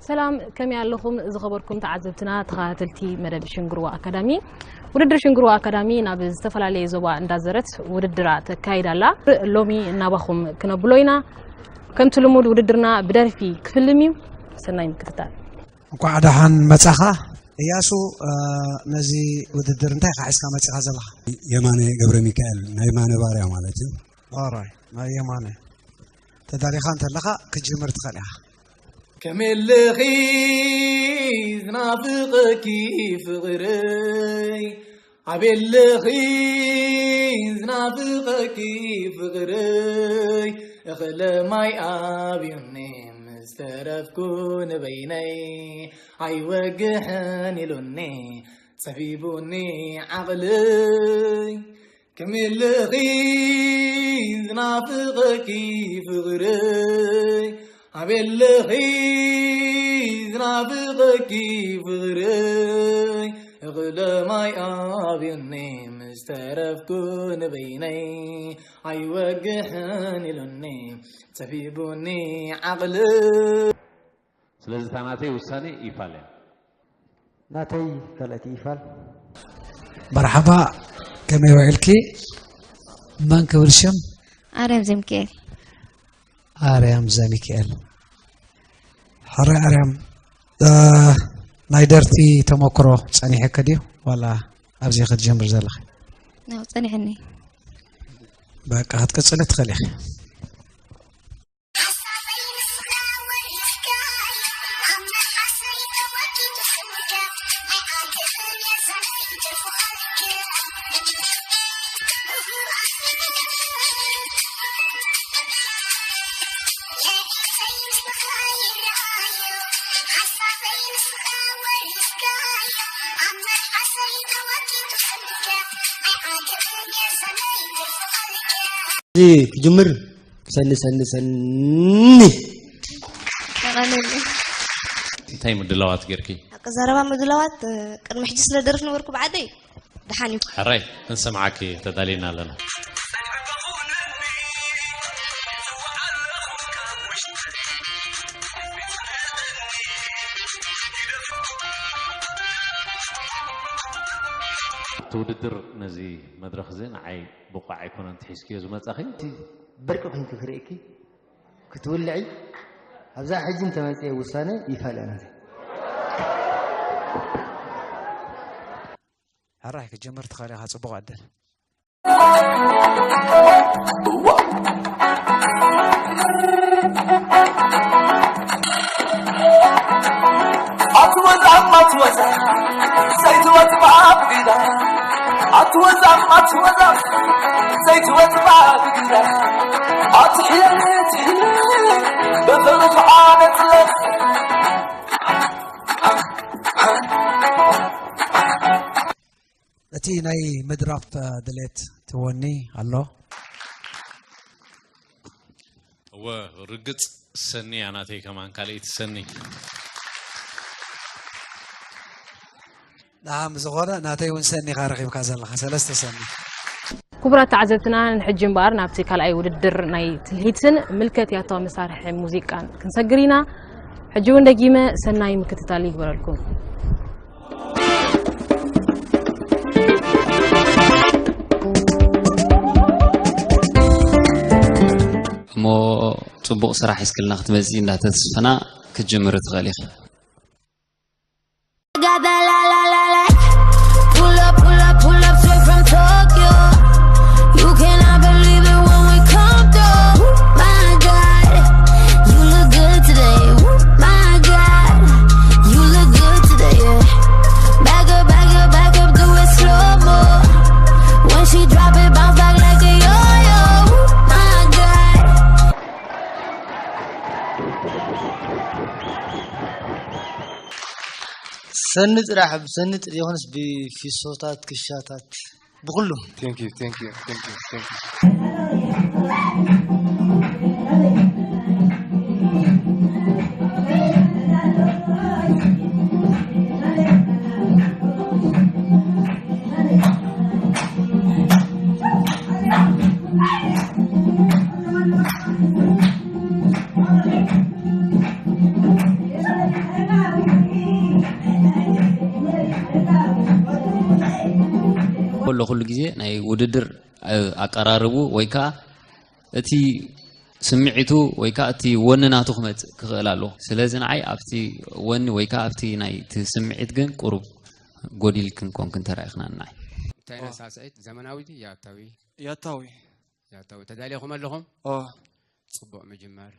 ሰላም፣ ከመይ ኣለኹም ዝኸበርኩም ተዓዘብትና ተኸታተልቲ መደብ ሽንግርዋ ኣካዳሚ? ውድድር ሽንግርዋ ኣካዳሚ ናብ ዝተፈላለየ ዞባ እንዳዘረት ውድድራ ተካይድ ኣላ። ሎሚ እናባኹም ክነብሎ ኢና። ከምቲ ልሙድ ውድድርና ብደርፊ ክፍልም እዩ። ሰናይ ምክትታል። እንኳዕ ደሓን መጻኻ እያሱ። እ፣ ነዚ ውድድር እንታይ ኢኻ ሒዝካ መጺኻ ዘለኻ? የማነ ገብረ ሚካኤል፣ ናይ የማነ ባርያ ማለት እዩ። ኦራይ፣ ናይ የማነ። ተዳሊኻ እንተለኻ ክትጅምር ትኽእል ኢኻ። ከመለኺ ዝናፍቐኪ ፍቕረይ፣ ኣበለኺ ዝናፍቐኪ ፍቕረይ፣ እኽለ ማይ ኣብዩኒ ምስ ተረፍኩ ንበይነይ፣ ኣይወግሕን ኢሉኒ ጸቢቡኒ ዓቕለይ። ከመለኺ ዝናፍቐኪ ፍቕረይ፣ ኣበለኺ ዝናፍቐኪ ፍቕረይ፣ እኽለ ማይ ኣብዩኒ ምስ ተረፍኩ ንበይነይ፣ ኣይወግሕን ኢሉኒ ጸቢቡኒ ዓቕለይ። ስለዚ እታ ናተይ ውሳኔ ይፋል እያ። ናተይ ካልኣይቲ ይፋል። መርሓባ፣ ከመይ ውዒልኪ? መን ክብል ሽም? ኣርያም ዘሚካኤል። ኣርያም ዘሚካኤል። ሕራይ ኣርያም፣ እ፣ ናይ ደርፊ ተመክሮ ጸኒሐኪ ድዩ ዋላ ኣብዚ ክትጀምር ዘለኺ? ነው ጸኒሐኒ። በቃ ክትቅጽሊ ትኽእሊ ኢኺ። እዚ ክጅምር ሰኒ፣ ሰኒ፣ ሰኒ። ተቐለለ። እንታይ ምድላዋት ጌርኪ? ኣቀዛረባ ምድላዋት፣ እ፣ ቅድሚ ሕጂ ስለ ደርፍ ነበርኩ ብዓደይ፣ ደሓን እዩ። ሕራይ፣ ክንሰምዓኪ ተዳሊና ኣለና። እቲ ውድድር ነዚ መድረኽ እዚ ንዓይ ብቑዕ ኣይኮነን ትሒዝክዮ ዝመጻኺ። እቲ ብርቂ ኮንኪ ክርእየኪ ክትውልዒ ኣብዛ ሕጂ እንተመጽየ ውሳነ ይፋል እያ ናተይ። ሕራይ ክትጅምር ትኽእል ኢኻ፣ ጽቡቕ ዕድል። ኣትወዛም ኣትወዛም ዘይትወጽ ባብግዳ ኣትወዛም ኣትወዛም ዘይትወጽ ባብግዳ ኣትሕየት በፈርፍ ዓነጽለት። እቲ ናይ ምድራፍ ድሌት ትወኒ ኣሎ። እወ፣ ርግጽ ሰኒ እያ ናተይ ከማን ካልኣይቲ ሰኒ። ደሓን ብዝኾነ ናተይ እውን ሰኒ ኢኻ ረኺብካ ዘለኻ፣ ሰለስተ ሰኒ። ክቡራት ተዓዘብትና፣ ንሕጂ እምበኣር ናብቲ ካልኣይ ውድድር ናይ ትልሂትን ምልከት ያታዊ መሳርሒ ሙዚቃን ክንሰግር ኢና። ሕጂ እውን ደጊመ ሰናይ ምክትታል ይግበረልኩም። እሞ ጽቡቕ ስራሕ ሒዝክልና ክትመጺ እንዳተስፈና ክትጅምሪ ትኽእል ኢኺ። Got that la la la la. Pull up, pull up, pull up, straight from Tokyo. You cannot believe it when we come through. My God, you look good today. My God, you look good today. Yeah. Back up, back up, back up, do it slow mo. When she drop it, bounce back like a yo-yo. My God. ሰኒ ጥራሕ፣ ብሰኒ ጥራሕ ይኹንስ ብፊሶታት፣ ክሻታት፣ ብኹሉ። Thank you, thank you, thank you, thank you. ናይ ውድድር ኣቀራርቡ ወይ ከዓ እቲ ስምዒቱ ወይ ከዓ እቲ ወኒ ናቱ ክመፅእ ክኽእል ኣለዎ። ስለዚ ንዓይ ኣብቲ ወኒ ወይ ከዓ ኣብቲ ናይቲ ስምዒት ግን ቁሩብ ጎዲልክን ኮንክን ተራኢኽና ንዓይ። እንታይ ኢና ሳስዒት ዘመናዊ ድዩ ያታዊ? ያታዊ ያታዊ ተዳሊኹም ኣለኹም? ኦ ጽቡቕ ምጅማር።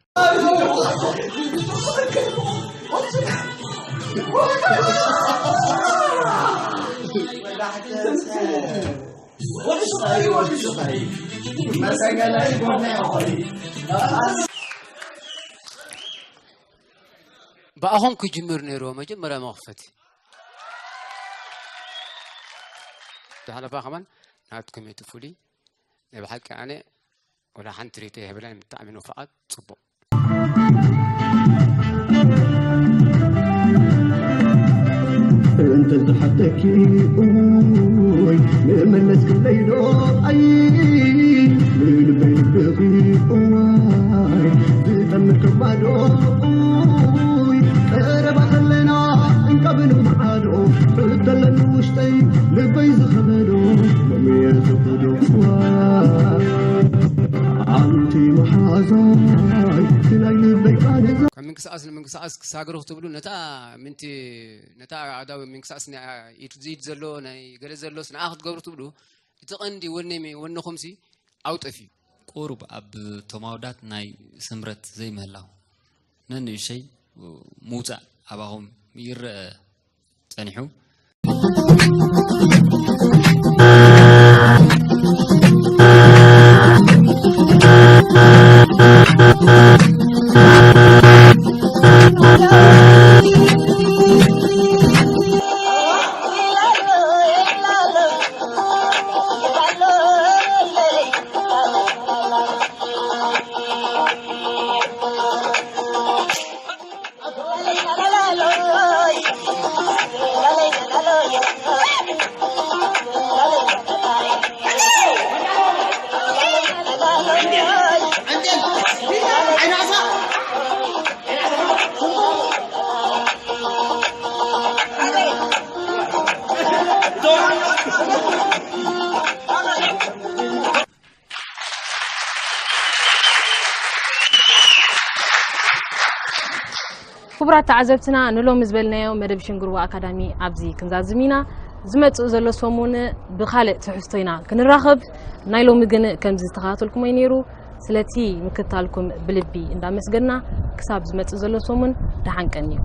ብኣኹም ክጅምር ነይርዎ መጀመርያ መኽፈቲ። ዝሓለፋ ከማን ናትኩም እቲ ፍሉይ ናይ ብሓቂ ኣነ ወላ ሓንቲ ሬቶ የብላን። ብጣዕሚ ንፉዓት። ጽቡቕ። እንተ ዝሓተኪ እይ ንመለስክለይ ዶ ኣይ ንልበይ ልብኺ እዋይ ዝጠምር ከባዶ እይ ቀረባ ከለና እንቀብል መዓዶ ሕተለኒ ውሽጠይ ልበይ ዝኸበዶ ሎሚ የዝኽዶ እዋይ ኣንቲ መሓዛይ ትላይ ልበይ ቃል ካብ ምንቅስቃስ ንምንቅስቃስ ክሳግሩ ክትብሉ ነታ ምንቲ ነታ ኣዳዊ ምንቅስቃስ ናይ ኢድ ኢድ ዘሎ ናይ ገለ ዘሎስ ንኣ ክትገብሩ ትብሉ እቲ ቀንዲ ወነ ወንኹምሲ ኣውጠፍ እዩ። ቁሩብ ኣብ ቶም ኣወዳት ናይ ስምረት ዘይምህላው ነንእሸይ ምውፃእ ኣባኹም ይረአ ጸኒሑ። ክቡራት ተዓዘብትና ንሎሚ ዝበልናዮ መደብ ሽንግርዋ ኣካዳሚ ኣብዚ ክንዛዝም ኢና። ዝመጽእ ዘሎ ሰሙን ብኻልእ ትሕዝቶ ኢና ክንራኸብ። ናይ ሎሚ ግን ከምዚ ዝተኸታተልኩሞ እዩ ነይሩ። ስለቲ ምክትታልኩም ብልቢ እንዳመስገና ክሳብ ዝመጽእ ዘሎ ሰሙን ደሓን ቀንዩ።